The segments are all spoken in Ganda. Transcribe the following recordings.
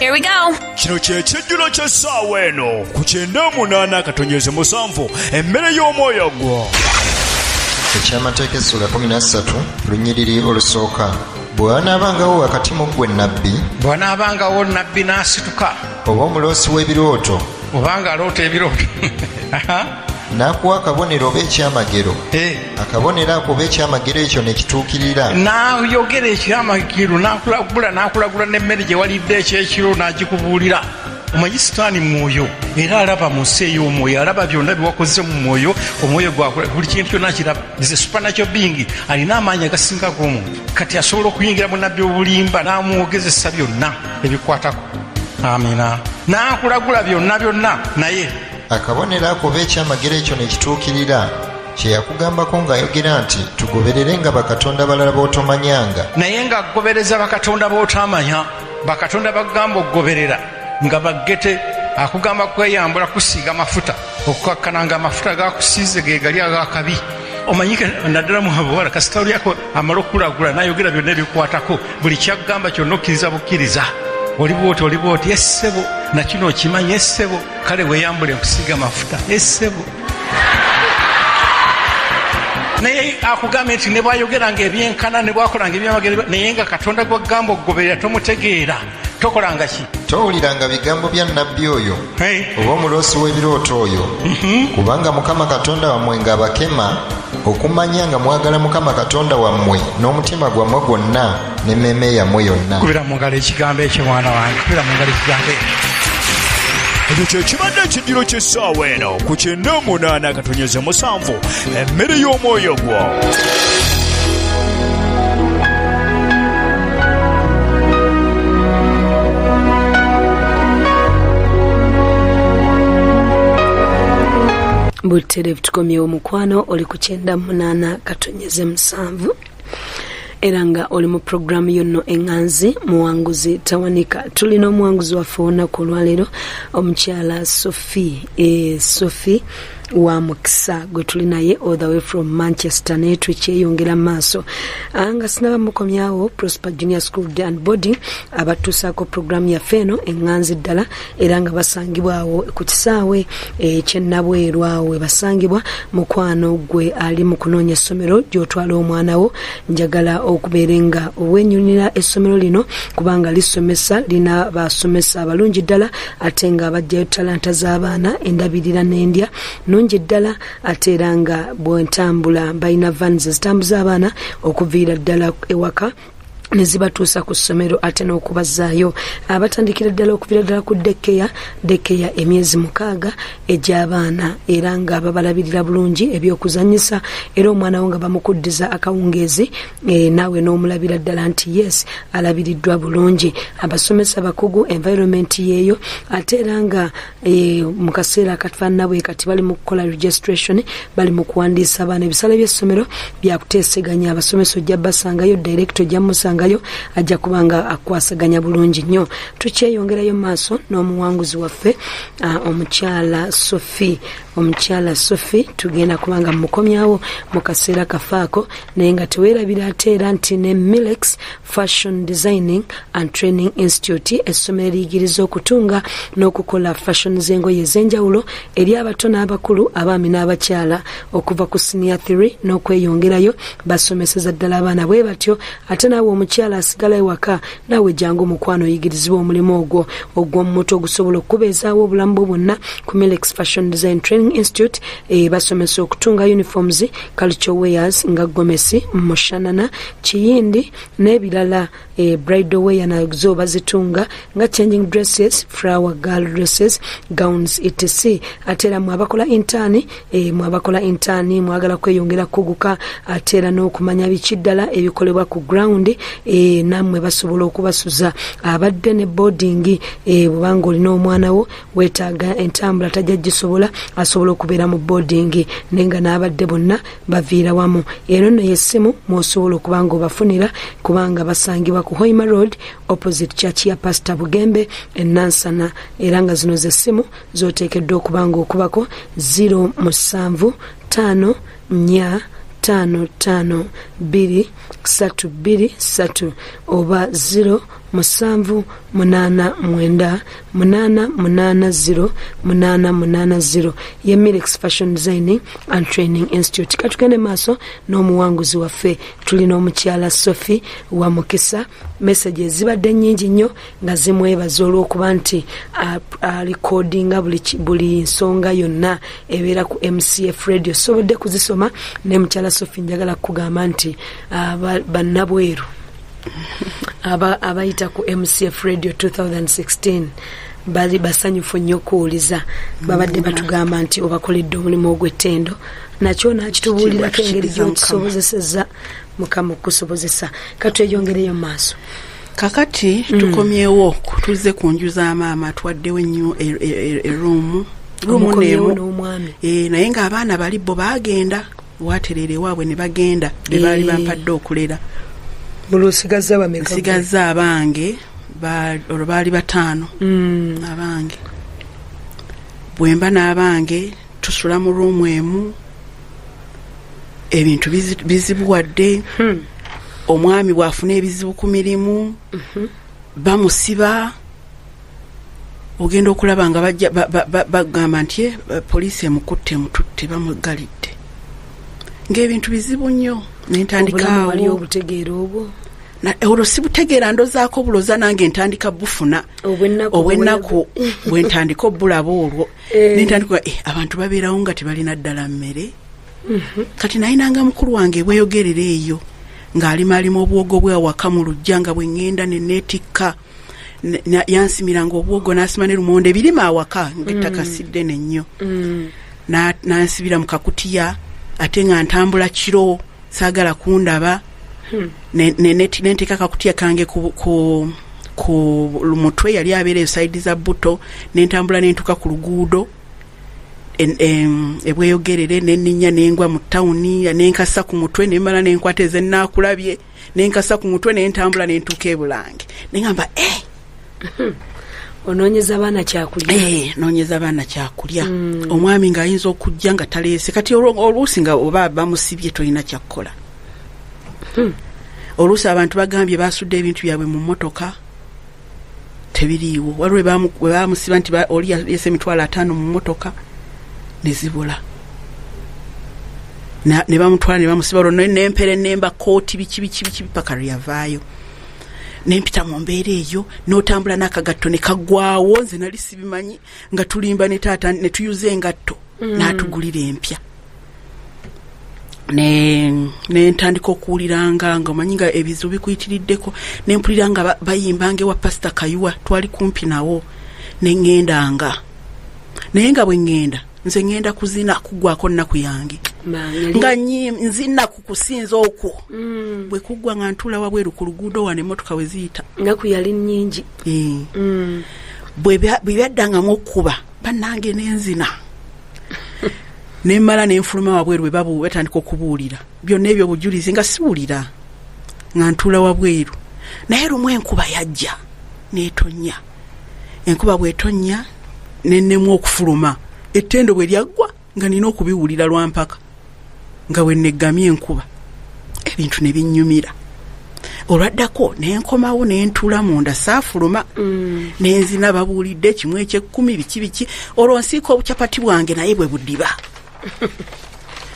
Here we go. Kino kye kijjulo ky'essaawa eno ku 98.7, emmere y'omwoyo gwo. Ekyamateeka essula 13, lunyiriri olusooka. Bwe wanaabangawo wakati mu ggwe nnabbi, Bwe wanaabangawo nnabbi n'asituka, oba omuloosi w'ebirooto, obanga aloota ebirooto, n'akuwa akabonero oba ekyamagero, akabonero ako oba ekyamagero ekyo ne kituukirira, n'ayogera ekyamagero, n'akulagula, n'akulagula n'emmere gye walidde ekyekiro n'agikubuulira. Omanyi Sitaani mwoyo, era alaba mu nsi ey'omwoyo, alaba byonna bye wakoze mu mwoyo, omwoyo gwakula, buli kintu kyonna akiraba. Is a supernatural being, alina amaanyi agasinga ag'omuntu. Kati asobola okuyingira mu nabbi obulimba n'amwogezesa byonna ebikwatako. Amina. N'akulagula byonna byonna, naye akabonero ako oba ekyamagero ekyo ne kituukirira, kye yakugambako ng'ayogera nti tugoberere nga bakatonda balala b'otomanyanga. Naye ng'agobereza bakatonda b'otamanya, bakatonda bagamba okugoberera nga baggete, akugamba kweyambula kusiiga mafuta, okukakkana nga amafuta gakusiize ge gali ag'akabi. Omanyi naddala mu abawala, kasita olyako amala okukulagula n'ayogera byonna ebikwatako, buli kyagamba kyonna okkiriza bukkiriza. Oli bw'oti, oli bw'oti, essebo, na kino okimanyi, essebo, kale weeyambule nkusiiga mafuta, essebo. Naye akugambye nti ne bw'ayogeranga ebyenkana, ne bw'akolanga ebyamagero, naye nga Katonda gw'agamba okugoberera tomutegeera, tokolanga ki? Towuliranga bigambo bya nnabbi oyo, oba omuloosi w'ebirooto oyo, kubanga Mukama Katonda wammwe ng'abakema okumanya nga mwagala Mukama Katonda wammwe n'omutima gwammwe gwonna n'emmeeme yammwe yonna. Kubira mu ngalo ekigambo ekyo, mwana wange, kubira mu ngalo ekigambo ekyo. Ekyo kye kibadde ekijjulo ky'essaawa eno ku 98.7, emmere y'omwoyo gwo. Butereevu tukomyewo mukwano, oli ku 98.7, era nga oli mu puroguramu yonno eŋŋanzi Muwanguzi Tawanika. Tulina omuwanguzi waffe olunaku olwaleero, omukyala Sophie, Sophie wa Mukisa gwe tuli naye all the way from Manchester, naye tukyeyongera mu maaso. Nga sinaba mukomyawo, Prosper Junior School Day and Boarding abatuusaako puroguramu yaffe eno eŋŋanzi ddala, era nga basangibwa awo ku kisaawe eky'Ennabweru, awo we basangibwa. Mukwano gwe ali mu kunoonya essomero gy'otwala omwana wo, njagala okubeere nga wenyonera essomero lino, kubanga lisomesa, lina basomesa abalungi ddala, ate nga bajjayo talanta z'abaana, endabirira n'endya nungi ddala, ate era nga bwentambula balina vans ezitambuza abaana okuviira ddala ewaka ne zibatuusa ku ssomero, ate n'okubazaayo. Abatandikira ddala okuviira ddala ku daycare, daycare emyezi 6 egy'abaana, era nga babalabirira bulungi, ebyokuzannyisa, era omwana wo nga bamukuddiza akawungeezi, naawe n'omulabira ddala nti yes, alabiriddwa bulungi. Abasomesa bakugu, environment yeeyo, ate era nga mu kaseera akafaanana bwe kati bali mu kukola registration, bali mu kuwandiisa abaana. Ebisale by'essomero byakuteeseganya, abasomesa ojja basangayo, director ojja musangayo, ajja kuba nga akwasaganya bulungi nnyo. Tukyeyongerayo maaso n'omuwanguzi waffe, omukyala Sophie. Omukyala Sophie tugenda kuba nga mukomyawo mu kaseera kafaako, naye nga teweerabira ate era nti ne Milex Fashion Designing and Training Institute, essomero eriyigiriza okutunga n'okukola fashion z'engoye ez'enjawulo eri abato n'abakulu, abaami n'abakyala, okuva ku senior 3 n'okweyongerayo, basomeseza ddala abaana bwe batyo. Ate naawe omukyala asigala ewaka, naawe jangu mukwano oyigirizibwa omulimu ogwo ogw'omu mutwe ogusobola okubeezaawo obulamu bwo bwonna. Ku Milex Fashion Design Training Institute, basomesa okutunga uniforms, culture wears nga gomesi, mushanana, kiyindi n'ebirala, bridal wear nazo bazitunga nga changing dresses, flower girl dresses, gowns, etc. Ate era mwabakola intern, mwabakola intern mwagala kweyongera kukuguka, ate era n'okumanya biki ddala ebikolebwa ku ground, nammwe basobola okubasuza abadde ne boarding. Bw'obanga olina omwana wo weetaaga entambula tajja gisobola, asobola okubeera mu boarding, naye nga n'abadde bonna baviira wamu. Eno nno yessimu mw'osobola okuba nga obafunira, kubanga basangibwa ku Hoima Road, opposite church ya Pastor Bugembe e Nansana, era nga zino zessimu z'oteekeddwa okuba nga okubako: 07 5 4 5 5 2 3 2 3 oba 0. 789 880 880 ye Milex Fashion Designing and Training Institute. Katugende maaso n'omuwanguzi waffe. Tulina omukyala Sophie wa Mukisa. Messages zibadde nnyingi nnyo nga zimwebaza olw'okuba nti alikodinga buli nsonga yonna ebeera ku MCF Radio. Sobodde kuzisoma ne mukyala Sophie, njagala kugamba nti bannabweru abayita ku MCF Radio 2016 bali basanyufu nnyo okuwuliza. Babadde batugamba nti obakoledde omulimu ogw'ettendo, nakyo nakitubuulirako engeri gy'okisobozesezza. Mukama okusobozesa. Katweyongereyo maaso. Kakati tukomyewo, tuzze ku nju za maama, tuwaddewo ennyo eruumu n'omwami, naye ng'abaana bali bo baagenda waterere waabwe ne bagenda be baali bampadde okulera. Nsigazza bameka? Nsigazza abange olwo baali 5. Abange bwe mba n'abange tusula mu ruumu emu, ebintu bizibuwadde. Omwami bw'afuna ebizibu ku mirimu bamusiba, ogenda okulaba nga bajja bagamba nti poliisi emukutte emututte, bamugalidde. Ng'ebintu bizibu nnyo. Nentandika awo obutegeera obwo olwo sibutegeera, ndozaako buloza nange ntandika bufuna obwennaku bwe ntandika obulaba olwo. Nentandika abantu babeerawo nga tebalina ddala mmere. Kati nayinanga mukulu wange bweyogerera eyo ng'alimalima obwogo bwe awaka mu luggya, nga bwe ŋŋenda ne neetikka, yansimiranga obwogo n'asima ne lumonde ebirima awaka ng'ettaka si ddene nnyo. Nansibira mu kakutiya, ate nga ntambula kiro, saagala kundaba. Nenteeka akakutiya kange ku mutwe, yali abeera eyo sayidi za buto, nentambula nentuuka ku luguudo ebweyogerere, nenninnya nengwa mu tawuni, nenkasa ku mutwe, nemmala nenkwata ezenaakulabye, nenkasa ku mutwe, nentambula nentuuka ebulange. Nengamba onoonyeza abaana kyakulya. Noonyeza abaana kyakulya. Omwami ng'ayinza okujja nga taleese. Kati oluusi nga oba bamusibye tolina kyakkola. Oluusi abantu bagambye basudde ebintu byabwe mu mmotoka, tebiriiwo. Waliwo we bamusiba nti oli yaleese 50,000 mu mmotoka ne zibula, ne bamutwala ne bamusiba. Olwo nempera nemba kooti biki biki biki paka lwe yavaayo. Nempita mu mbeera eyo, n'otambula n'akagatto ne kaggwawo. Nze nali sibimanyi, nga tulimba ne taata ne tuyuza engatto n'atugulira empya. Nentandika okuwuliranga nga omanyi nga ebizibu bikuyitiriddeko, nempulira nga bayimbanga ewa Pasita Kayuwa, twali kumpi nawo, ne ŋŋendanga. Naye nga bwe ŋŋenda nze ŋŋenda kuzina kuggwako nnaku yange, nga nzina ku kusinza okwo. Bwe kuggwa nga ntuula wabweru ku luguudo wano emmotoka we ziyita. Nnaku yali nnyingi. Bwe byaddangamu okkuba bannange nenzina, nemmala nenfuluma wabweru bwe batandika okubuulira byonna ebyo obujulizi, nga siwulira, nga ntuula wabweru. Naye lumu enkuba yajja n'etonnya. Enkuba bw'etonnya nennemu okufuluma. Ettendo bwe lyaggwa nga nina okubiwulira lwampaka, nga bwe neggamye enkuba, ebintu ne binnyumira. Olwaddako nenkomawo nentuula munda, saafuluma. Nenzina, babuulidde kimu eky'ekkumi biki biki. Olwo nsiika obucapati bwange naye bwe budiba.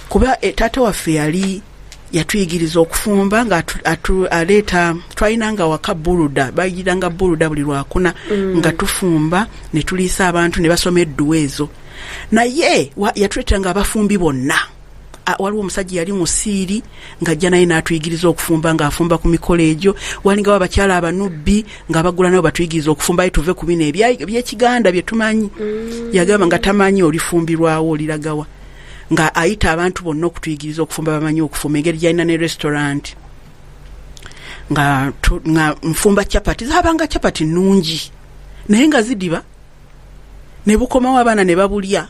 Kuba taata waffe yali yatuyigiriza okufumba, nga aleeta, twalinanga waka buluda, bayigiranga buluda buli lwakuna, nga tufumba ne tuliisa abantu ne basoma edduwa ezo. Naye yatuleeteranga abafumbi bonna. Waliwo omusajja yali musiiri ng'ajja naye n'atuyigiriza okufumba, ng'afumba ku mikolo egyo. Walingawo abakyala abanubbi nga bagula nabo batuyigiriza okufumba, aye tuve ku bino ebyekiganda bye tumanyi. Yagamba nga tamanyi olifumbirwawo oliragawa, nga ayita abantu bonna okutuyigiriza okufumba, bamanyi okufumba. Engeri gy'alina ne restaurant, nga nfumba chapati, zaabanga chapati nnungi naye nga zidiba, ne bukomawo abaana ne babulya,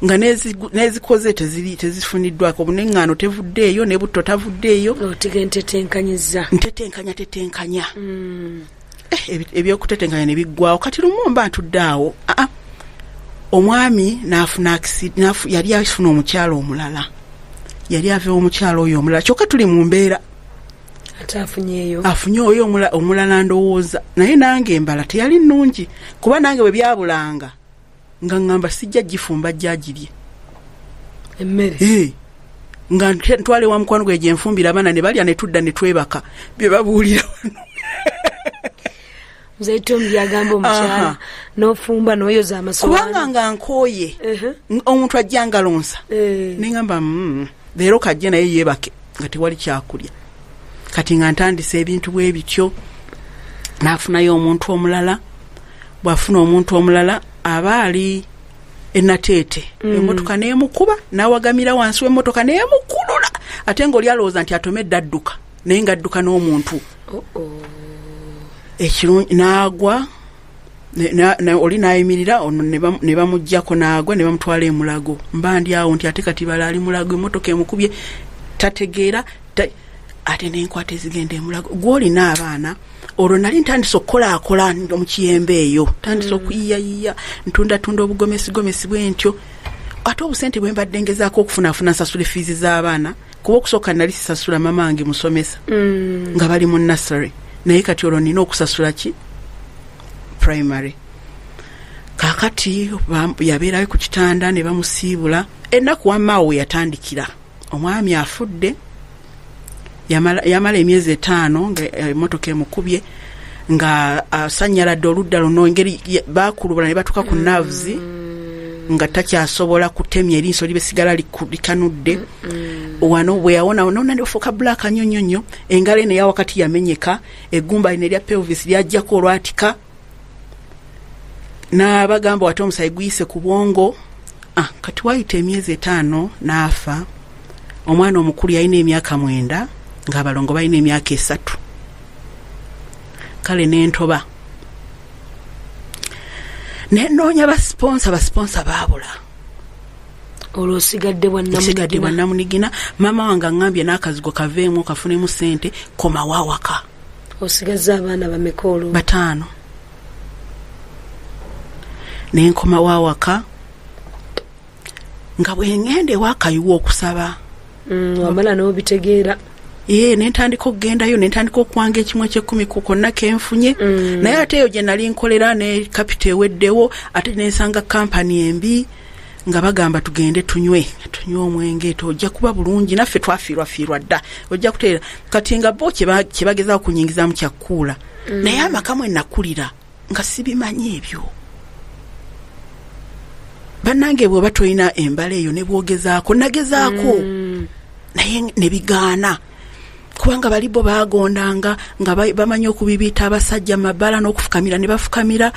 nga n'ezikoze tezifuniddwako, neŋŋaano tevuddeeyo, ne butto tavuddeeyo. Ntetenkanyizza. Ntetenkanya. Ebyokutetenkanya ne biggwawo. Kati lumu mba ntudde awo, omwami n'afuna yali afuna omukyala omulala, yali aveewo omukyala oyo omulala, kyokka tuli mu mbeera. Ate afunyeeyo. Afunye oyo omulala ndowooza. Naye nange embala teyali nnungi, kuba nange bwe byabulanga nga ŋŋamba sijja gifumba jjagirye emmere. Nga ntwale wa mukwano gwe gyenfumbira abaana ne balya ne tudda ne twebaka bye babuulira wano. Mzee Tom yagamba omukyala n'ofumba n'oyoza amasowaani. Kubanga nga nkooye, omuntu ajja ngalonsa. Ne ŋŋamba leero kajje naye yeebake nga tewali kyakulya. Kati nga ntandise ebintu bwe bityo, n'afunayo omuntu omulala. Bw'afuna omuntu omulala aba ali enateete, emmotoka n'emukuba, n'awagamira wansi w'emmotoka n'emukulula, ate ng'oli alowooza nti atomedde adduka, naye ng'adduka n'omuntu. Ekirungi n'agwa, oli n'ayimirira, ono ne bamuggyako n'agwa, ne bamutwala emulago. Mba ndi awo nti ate kati bala ali mulago, emmotoka emukubye, tategeera, ate n'enkwata ezigenda emulago. Gw'olina abaana, olwo nali ntandise okukolaakola mu kiyembe eyo, ntandise okuyiyayiya, ntundatunda obugomesigomesi bwe ntyo. Ate obusente bwe mbadde ngezaako okufunaafuna nsasula fiizi z'abaana, kuba okusooka nali sisasula mama wange musomesa, nga bali mu nursery, naye kati olwo nina okusasula ki primary. Kaakati yabeerayo ku kitanda ne bamusiibula. Ennaku wamma awo we yatandikira, omwami afudde, yamala emyezi 5 nga emmotoka emukubye, nga asannyaladde oludda luno, engeri baakulubula ne batuuka ku nerves, nga takyasobola kutemya, eriiso libesigala likanudde. Wano bwe yawona nonna ne fuuka black nnyo nnyo nnyo, engalo eno eya wakati yamenyeka, eggumba lino erya pelvis lyajjako olwatika, n'abagamba wate omusaayi guyise ku bwongo. Kati wayita emyezi 5 n'afa. Omwana omukulu yalina emyaka 9, ng'abalongo balina emyaka 3. Kale n'entoba nenoonya basiponsa baabula. Olwo osigadde Nsigadde bwannamunigina. Maama wange aŋŋambye n'akazigo kaveemu kafunemu ssente, komawo awaka. Osigazza abaana bameka olwo? 5. Ne nkomawo awaka, nga bwe ŋŋenda ewakayiwa okusaba. Wamala n'obitegeera. Ne ntandika okugendayo, ne ntandika okuwanga ekimu eky'ekkumi ku konna ke nfunye. Naye ate eyo gye nali nkolera ne kapito eweddewo, ate ne nsanga kampani embi nga bagamba tugende tunywe omwenge, tojja kuba bulungi, naffe twafiirwafiirwa dda, ojja kuteera. Kati nga bo kye bagezaako kunyingizaamu kyakkuula. Naye amaka mwe nakulira nga sibimanyi ebyo. Bannange bw'oba tolina embala eyo ne bw'ogezaako, nagezaako naye ne bigaana, kubanga bali bo baagondanga nga bamanyi okubibiita abasajja mabala n'okufukamira ne bafukamira,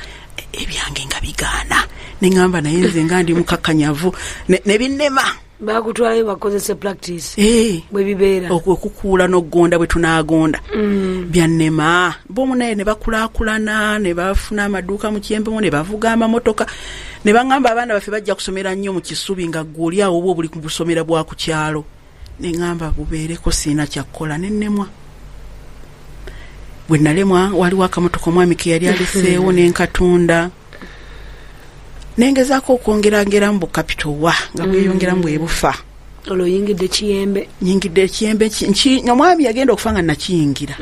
ebyange nga bigaana. Ne ŋŋamba naye nze nga ndi mukakkanyavu, ne binnema. Baakutwalayo bakozese practice. Bwe bibeera. Okukuula n'okugonda bwe tunaagonda. Byannema. Bo munaye ne bakulaakulana, ne bafuna amaduuka mu Kyembemu, ne bavuga amamotoka. Ne baŋŋamba abaana baffe bajja kusomera nnyo mu Kisubi, nga ggwe oli awo oba obuli ku busomera bwa ku kyalo. Ne ŋŋamba bubeereko sirina kyakukola, ne nnemwa. Bwe nalemwa waliwo akamotoka omwami ke yali aleseewo ne nkatunda. Nengezaako okwongerangeramu bu kapito wa nga bweyongeramu bwe bufa. Olwo oyingidde Kiyembe? Nyingidde Kiyembe, omwami yagenda okufa nga nakiyingira.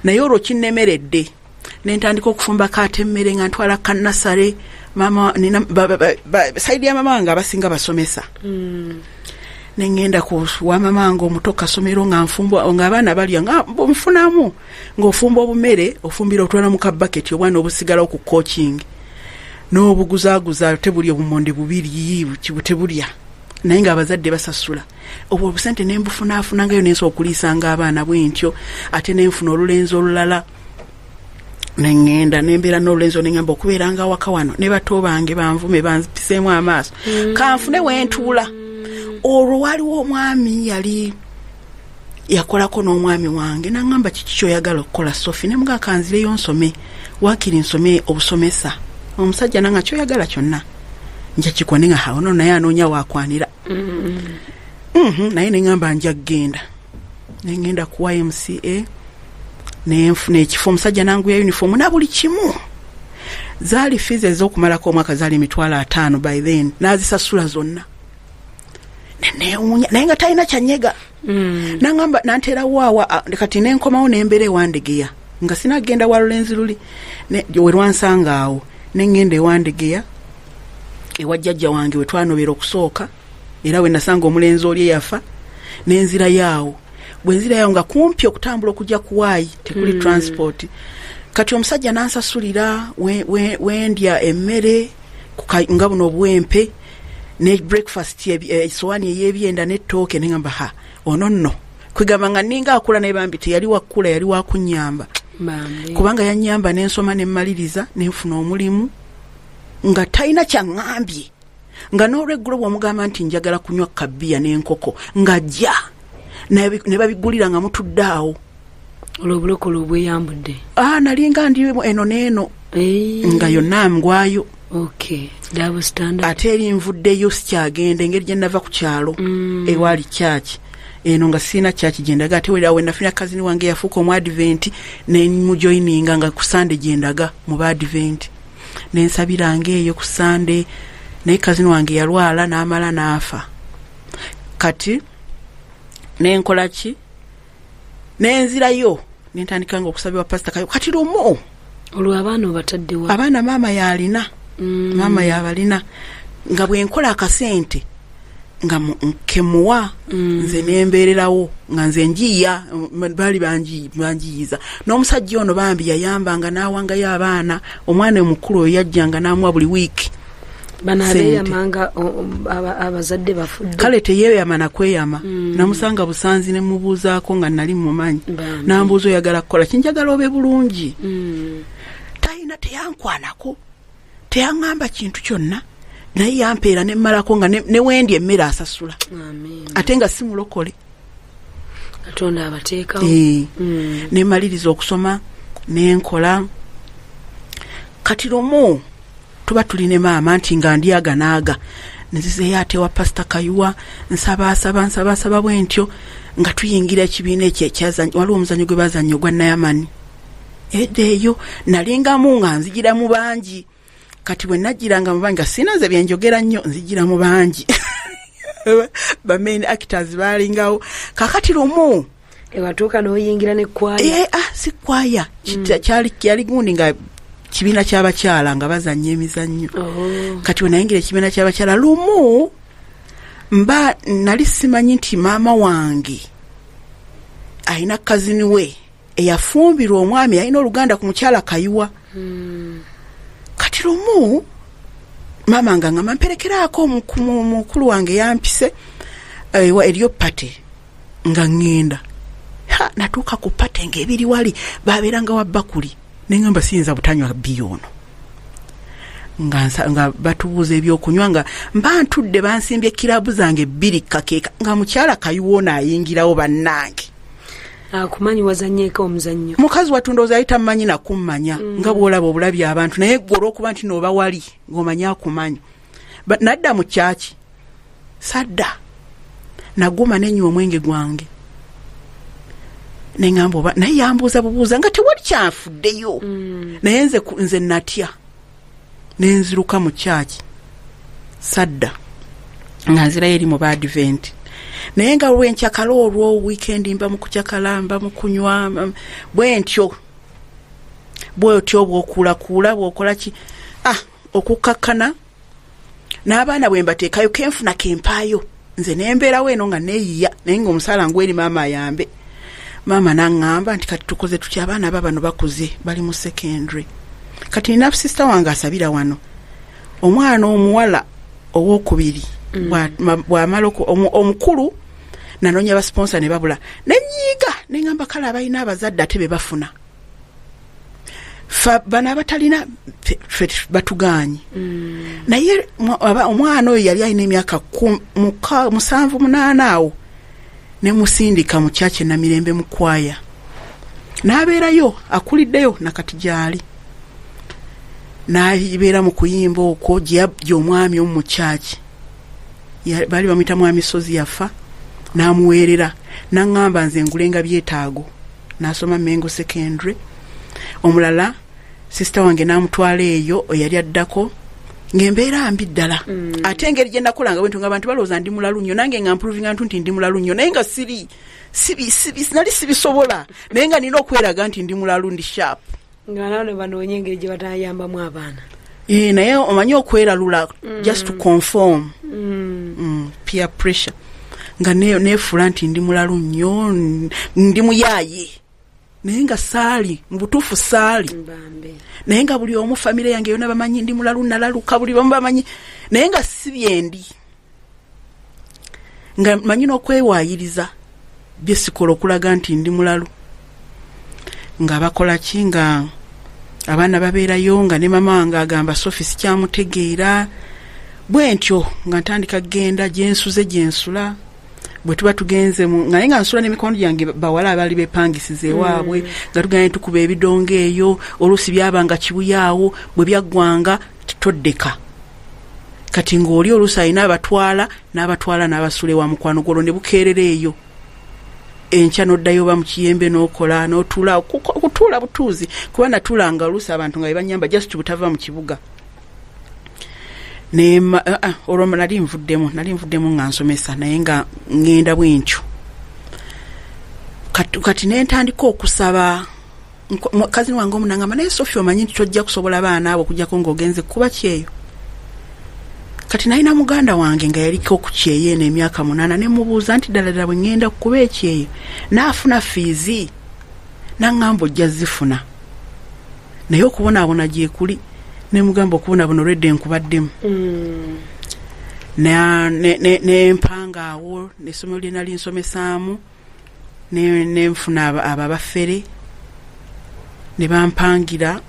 Naye olwo kinnemeredde. Ne ntandika okufumbako ate emmere nga ntwala kannasale. Mama, nina, saidi ya mama wange abasinga basomesa. Ne ŋŋenda ku wa mama wange omuto kasomero nga nfumba, ng'abaana balya, nga nfunamu, ng'ofumba obumere, ofumbira otwala mu kabaketi obwana obusigalawo ku coaching. N'obuguzaaguza tebulya obumonde bubiri, tebulya. Naye ng'abazadde basasula. Obwo obusente ne mbufunaafunangayo ne nsobola okuliisanga abaana bwe ntyo, ate ne nfuna olulenzi olulala. Ne ŋŋenda ne mbeera n'olulenzi ne ŋŋamba okubeeranga awaka wano ne bato bange banvume banpiseemu amaaso. Kanfune we ntuula. Olwo waliwo omwami yali yakolako n'omwami wange n'aŋŋamba kiki ky'oyagala okukola Sophie, ne mugamba kanzireyo nsome, waakiri nsome obusomesa. Omusajja nanga ky'oyagala kyonna nja kikuwa, ne nga ono naye anoonya waakwanira. Naye ne ŋŋamba nja kugenda. Ne ŋŋenda ku YMCA, ne nfuna ekifo, omusajja n'anguya uniform na buli kimu. Zaali fees ez'okumalako omwaka zaali 50,000 by then, n'azisasula zonna. Ne neewuunya, naye nga talina kyanyega. Nangamba nanterawo awa kati nenkomawo nembeera ewandegeya nga sinagenda wa Lulenzi luli we lwansanga awo, nengenda ewandegeya ewa jjajja wange we twanobera okusooka, era we nasanga omulenzi oli eyafa, nenzirayo awo. Bwe nzirayo nga kumpi okutambula okujja kuwaayi tekuli transport. Kati omusajja nansasulira wendya emmere nga buno obuwempe ne breakfast, esowaani ey'ebyenda n'ettooke, neŋamba ha ono nno kwegamba nga ninga akula, naye bambi teyali wakula, yali wakunnyamba. Kubanga yannyamba nensoma nemmaliriza nenfuna omulimu nga talina kyaŋŋambye, nga n'olweggulo bw'omugamba nti njagala kunywa kabiya n'enkoko ng'ajja ne babigulira nga mutudde awo. Olwo obulokole obweyambudde? Nalinga ndi eno n'eno nga yonna ngwayo. Double standard. Ate eri nvuddeyo sikyagenda, engeri gye nava ku kyalo ewali kyaki eno nga sirina kyaki gye ndaga. Ate wera we nafuna kazini wange yafuuka omuadventi ne mujoyininga nga ku Sande gye ndaga mu baadventi, ne nsabiranga eyo ku Sande, naye kazini wange yalwala n'amala n'afa. Kati nenkola ki, nenzirayo nentandika nga okusabibwa Pasita Kayo. Kati lumu olwo abaana obataddewa? Abaana maama yalina, maama yabalina, nga bwenkola akasente nga kemuwa nze nembeererawo nga nze njiya, baali banjiyiza. N'omusajja ono bambi yayambanga n'awangayo abaana, omwana omukulu oyo yajjanga n'amuwa buli wiiki. Bano abeeyamanga abazadde bafudde. Kale teyeeyama na kweyama. Namusanga busanzi ne mubuuzaako nga nali mumanyi. Nambuuza oyagala kukola ki, njagala obe bulungi. Talina, teyankwanako, teyaŋŋamba kintu kyonna, naye yampeera ne mmalako nga ne wendi emmere asasula. Ate nga si mulokole. Katonda abateekawo. Ne mmaliriza okusoma ne nkola. Kati lumu tuba tuli ne maama nti nga ndyaga naaga, nzizeeyo ate wa Pasita Kayuwa, nsabaasaba nsabaasaba bwe ntyo nga tuyingira ekibiina ekyo ekyazannya, waliwo omuzannyo gwe bazannya ogwa Nayamani. Edda eyo nalingamu nga nzigira mu bangi. Kati bwe najjiranga mu bangi nga sina nze bye njogera nnyo, nzigira mu bangi. Ba main actors baalingawo. Kaakati lumu ewatuuka n'oyingira ne kwaya. Si kwaya, kyali gundi nga kibiina ky'abakyala nga bazannya emizannyo. Kati bwe nayingira ekibiina ky'abakyala lumu mba nali simanyi nti maama wange alina kazini we eyafumbirwa omwami alina oluganda ku mukyala Kayiwa. Kati lumu maama nga ngamba mperekeraako mukulu wange yampise eriyo pate nga ŋŋenda. Natuuka ku pate ng'ebiri wali babeeranga wa bakuli, ne ŋŋamba siyinza butanywa bbiya ono. Nga batubuuza ebyokunywa nga mba ntudde bansimbye kirabu zange 2 kakeeka nga mukyala Kayiwa ono ayingirawo bannange. Akumanyi wazannyeko omuzannyo. Mukazi watundooza yali tamumanyi na kummanya nga bw'olaba obulabi abantu, naye gwe olw'okuba nti n'oba wali ng'omanyi akumanyi. Nadda mu kyaki sadda, naguma nenywa omwenge gwange ne ŋŋamba oba naye yambuuza bubuuza nga tewali kyanfuddeyo. Naye nze natya ne nziruka mu kyaki sadda nga nzirayo eri mu baadventi. Naye nga lwenkyakala olwo weekend mba mu kukyakala, mba mu kunywa bwe ntyo bwotyo bw'okuulakuula bw'okola ki, okukkakkana n'abaana bwe mbateekayo kenfuna kempaayo nze nembeerawo eno nga neeyiya, naye ng'omusaala ngweri maama ayambe. Maama n'aŋŋamba nti kati tukoze tutya, abaana aba bano bakuze bali mu secondary. Kati nina sisita wange asabira wano, omwana omuwala owokubiri bw'amala omukulu nanoonya basponsa ne babula, ne nnyiiga ne ŋŋamba kale abalina abazadde ate be bafuna, bano abatalina ffe batugaanyi. Naye omwana oyo yali alina emyaka 7 8 awo, ne musindika mu kyaki Namirembe mu kwaya, n'abeerayo akuliddeyo nakati gy'ali, n'abeera mu kuyimba okwo gye omwami omu mu kyaki baali bamuyita Mwami Sozi yafa, n'amuweerera n'aŋŋamba nze ngulenga byetaago, n'asoma Mengo Secondary. Omulala sisita wange n'amutwala eyo eyali addako Ng'embeera mbi ddala. Ate engeri gye nakolanga bwentyo nga abantu balowooza ndi mulalu nnyo, nange nga mprovinga nti ndi mulalu nnyo, naye nga siri nali sibisobola, naye nga nina okweraga nti ndi mulalu, ndi sharp. Nga nabo banoonya engeri gye batayambamu abaana. Naye omanyi okweralula just to conform. Peer pressure. Nga neefuula nti ndi mulalu nnyo, ndi muyaaye, naye nga saali, mu butuufu saali. Naye nga buli omu famire yange yonna bamanyi ndi mulalu, nalaluka, buli bamu bamanyi, naye nga si byendi. Nga manyi n'okwewaayiriza bye sikola okulaga nti ndi mulalu. Nga bakola ki, nga abaana babeerayo, nga ne mama wange agamba Sophie sikyamutegeera. Bwe ntyo nga ntandika kgenda gyensuze gyensula, bwe tuba tugenze naye nga nsula n'emikono gyange bawala abaali bepangisiza ewaabwe, nga tugenda ne tukuba ebidongo eyo, oluusi byabanga Kibuyaawo, bwe byaggwanga toddeka. Kati ng'oli oluusi alina abatwala n'abatwala n'abasula ewa mukwano gwolwo ne bukeerera eyo. Enkya n'oddayo oba mu Kiyembe n'okola n'otuula, okutuula butuuzi, kuba natuulanga oluusi abantu nga bebanyamba just butava mu kibuga. Olwo nali nvuddemu nga nsomesa, naye nga ŋŋenda bwentyo. Kati ne ntandika okusaba kazini wange omunangamba, naye Sophie omanyi nti tojja kusobola baana abo okuggyako ng'ogenze kuba kyeyo. Kati nalina muganda wange nga yaliko ku kyeyo eno emyaka 8, ne mubuuza nti ddala ddala bwe ŋŋenda kukuba ekyeyo naafuna fiizi? Naŋŋamba ojja zifuna, naye okubonaabona gye kuli. Ne mugamba okubonaabona olwedde nkubaddemu. Ne mpanga awo n'essomero lye nali nsomesaamu, ne nfuna abo abafere ne bampangira,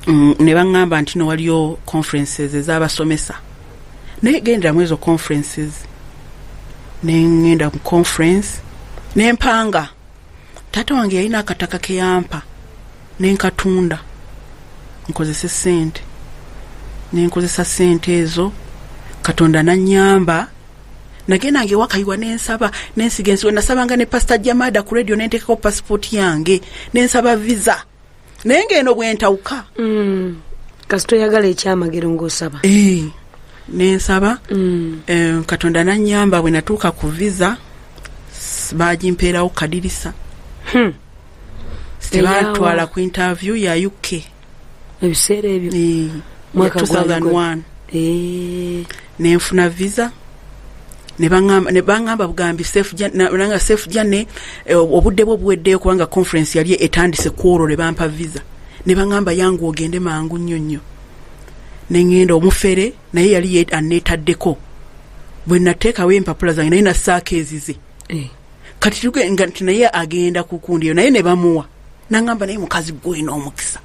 ne baŋŋamba nti no waliyo conferences ez'abasomesa, naye gendera mu ezo conferences. Ne ŋŋenda mu conference ne mpanga. Taata wange yalina akataka ke yampa ne nkatunda nkozese ssente, ne nkozesa ssente ezo. Katonda nannyamba, nagenda nge wakayiwa nensaba nensiga ensigo, nasabanga ne Pastor Jamada ku radio, nenteekako passport yange nensaba visa, naye ng'eno bwentawuka. Kasita oyagala ekyamagero ng'osaba. Nensaba. Katonda nannyamba, bwe natuuka ku visa bagimpeerawo kadirisa. Tebantwala ku interview ya UK. Ebiseera ebyo mwaka 2001. Nenfuna visa, ne baŋŋamba bugambi safe journey, obudde bwo buweddeyo kubanga conference yali etandise ku olwo lwe bampa visa. Ne baŋŋamba yangu ogende mangu nnyo nnyo. Ne ŋŋenda, omufere naye yali anneetaddeko, bwe nateekawo empapula zange naye nassaako ezize. Kati nti naye agenda ku kundi eyo, naye ne bamuwa. Naŋŋamba naye mukazi gwe olina omukisa.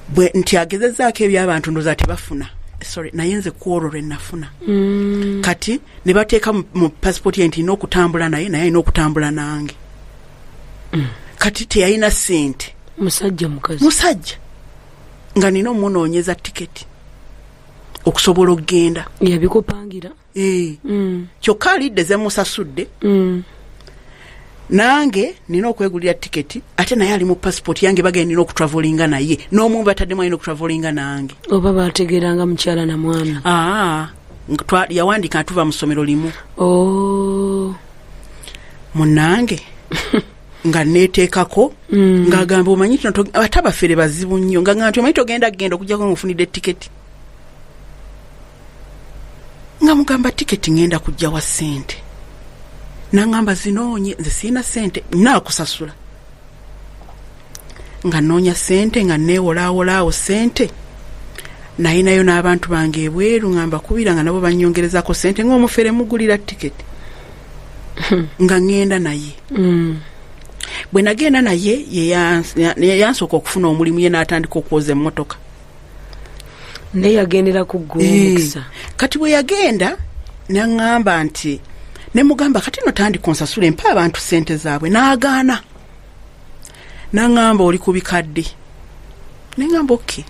Bwe nti agezezzaako eby'abantu ndowooza tebafuna. Sorry, naye nze ku olwo lwe nafuna. Kati ne bateeka mu passport ye nti nina okutambula naye, naye alina okutambula nange. Kati teyalina ssente. Musajja mukazi? Musajja. Nga nina omunoonyeza tiketi okusobola okugenda. Yabikupangira? Kyokka alidde ze musasudde. Nange nina okwegulira tiketi, ate naye ali mu passport yange, bagenda nina okutravelinga naye, n'omu bataddemu alina okutravelinga nange. Oba bategeeranga mukyala na mwami? Yawandiika nga tuva mu ssomero limu. Munnange nga neeteekako, ng'agamba omanyi ate abafere bazibu nnyo, nga nti omanyi togenda kugenda okuggyako ng'ofunidde tiketi. Nga mugamba tiketi ŋŋenda kujja wa ssente. Naŋŋamba zinoonye, nze sirina ssente, naakusasula. Nga nnoonya ssente, nga neewolaawolaawo ssente. Nayinayo n'abantu bange ebweru nga mbakubira, nga nabo bannyongerezaako ssente, ng'omufere mugulira tiketi. Nga ŋŋenda naye. Bwe nagenda naye, ye yansooka okufuna omulimu, ye n'atandika okwoza emmotoka. Naye yagendera ku ggwe omukisa. Kati bwe yagenda naŋŋamba nti, ne mugamba kati no tandika onsasule mpa abantu ssente zaabwe, n'agaana. Naŋŋamba oli ku bikadde. Ne ŋŋamba okay.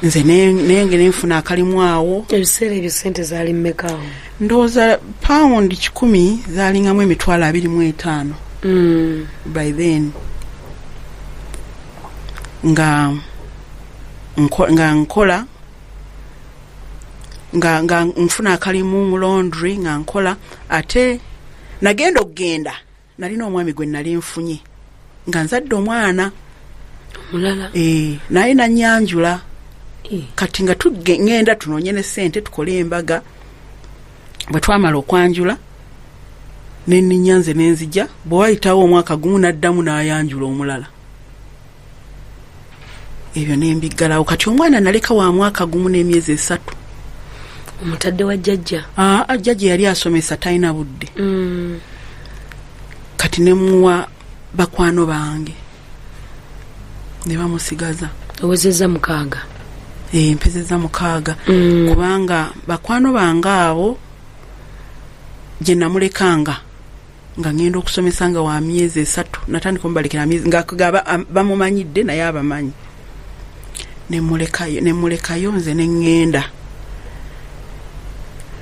Nze nenge nenfuna akalimu awo. Ebiseera ebyo ssente zaali mmeka awo? Ndowooza pawundi 100 zaalingamu 25,000. By then. Nga Nga nkola nga nfuna akalimu mu laundry, nga nkola. Ate nagenda okugenda nalina omwami gwe nali nfunye nga nzadde omwana omulala, naye nanyanjula. Kati nga tugenda tunoonye ne ssente tukole embaga. Bwe twamala okwanjula nenninya nze nenzija, bwe wayitawo omwaka gumu n'addamu n'ayanjula omulala, ebyo nembiggalawo. Kati omwana naleka wa mwaka 1 n'emyezi 3. Omutadde wa jjajja? Jjajja yali asomesa, talina budde. Kati nemuwa bakwano bange ne bamusigaza. Owezezza 6? Mpezezza 6. Kubanga bakwano bange abo gye namulekanga nga ngenda okusomesa nga wa myezi 3, natandika omubalekera myezi nga bamumanyidde naye abamanyi. Nemulekayo nze neŋŋenda.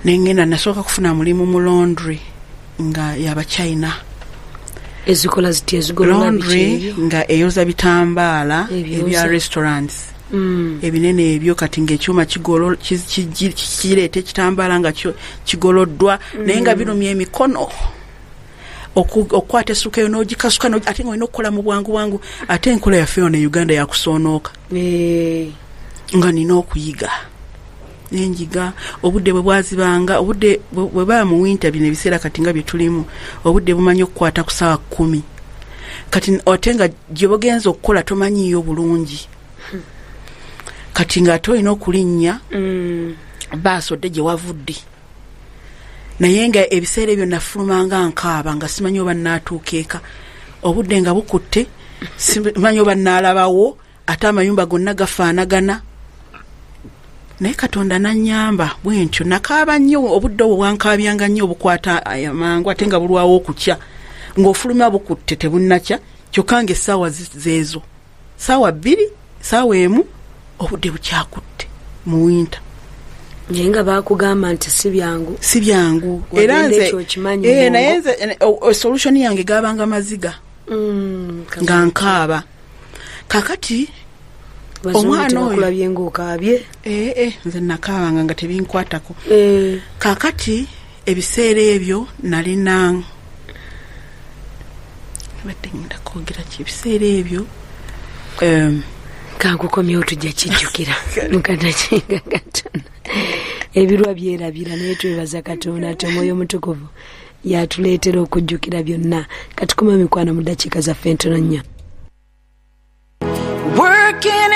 Nasooka kufuna mulimu mu laundry nga y'Abachina. Ezikola ziti ezigolola laundry nga eyoza bitambaala ebya restaurants ebinene ebyo. Kati ng'ekyuma kireeta ekitambaala nga kigoloddwa, naye nga birumya emikono okukwata essuka eyo n'ogikasuka, ate nga olina okukola mu bwangu bwangu. Ate enkola yaffe wano e Uganda yakusoonooka, nga nina okuyiga nenjiga. Obudde bwe bwazibanga, obudde bwe baba mu winter, bino ebiseera kati nga bye tulimu, obudde bumanyi okukwata ku ssaawa 10. Kati ate nga gye bogenza okukola tomanyiiyo bulungi. Kati ng'ate olina okulinnya baasi odde gye wavudde. Naye nga ebiseera ebyo nafulumanga nkaaba nga simanyi oba nnaatuuka eka, obudde nga bukutte, simanyi oba nnaalabawo, ate amayumba gonna gafaanagana. Naye Katonda nannyamba bwe ntyo. Nakaaba nnyo, obudde obwo bwankaabyanga nnyo, obukwata amangu ate nga bulwawo okukya, ng'ofuluma bukutte tebunnakya, kyokka ng'essaawa zeezo ssaawa 2, ssaawa 1, obudde bukyakutte mu winter. Naye nga baakugamba nti si byangu. Si byangu. Era nze naye nze solution yange gabanga maziga, nga nkaaba. Kakati omwana oyo okulabye ng'okaabye. Nze nakaabanga nga tebinkwatako. Kakati ebiseera ebyo nalina badde ngenda kwogera ki ebiseera ebyo kankukomyewo tujja kijjukira mukadakiika katono. Ebirwa byerabira, naye twebaza Katonda nti Omwoyo Omutukuvu yatuleetera okujjukira byonna. Katukoma mikwano mu ddakiika zaffe entono nnyo. Working